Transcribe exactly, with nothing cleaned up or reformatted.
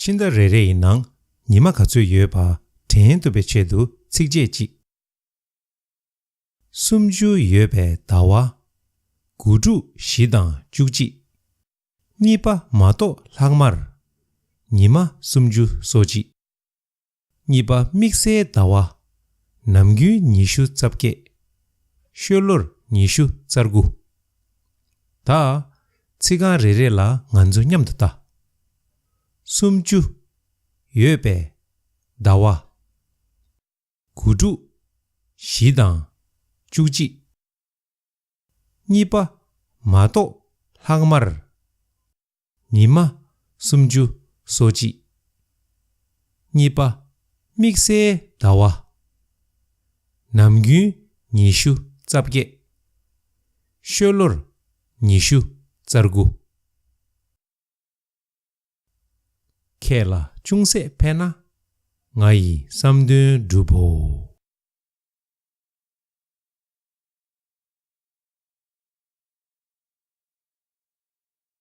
ཕྱི་ཟླ་རེ་རེ་ཡི་ནང་ཉི་མ་ག་ཚོད་ཡོད་པ་དྲན་ཐུབ་པའི་ཆེད་དུ་ཚིགས་བཅད་གཅིག་སུམ་ཅུ་ཡོད་པའི་ཟླ་བ། དགུ་དྲུག་བཞི་དང་བཅུ་གཅིག་གཉིས་པ་མ་གཏོགས་ལྷག་མར། ཉི་མ་སུམ་ཅུ་སོ་གཅིག་གཉིས་པ་དམིགས་བསལ་ཟླ་བ། ནམ་རྒྱུན་ཉི་ཤུ་རྩ་བརྒྱད། ཤོ་ལོར་ཉི་ཤུ་རྩ་དགུ་ད། ཚིག་རྐང་རེ་རེ་ལ་ང་ཚོ་མཉམ་དུ་ལྟ། སུམ་ཅུ། ཡོད་པའི། ཟླ་བ། དགུ་དྲུག་བཞི་དང་བཅུ་གཅིག་གཉིས་པ། མ་གཏོགས་ལྷག་མར། ཉི་མ་སུམ་ཅུ་སོ་གཅིག་གཉིས་པ། དམིགས་བསལ་ཟླ་བ། ནམ་རྒྱུན་ཉི་ཤུ་རྩ་བརྒྱད། ཤོ་ལོར་ཉི་ཤུ་རྩ་དགུ་ཁྱེད་ལ་ཅུང་ཟད་ཕན་ན། ང་ཡི་བསམ་དོན་འགྲུབ་བོ།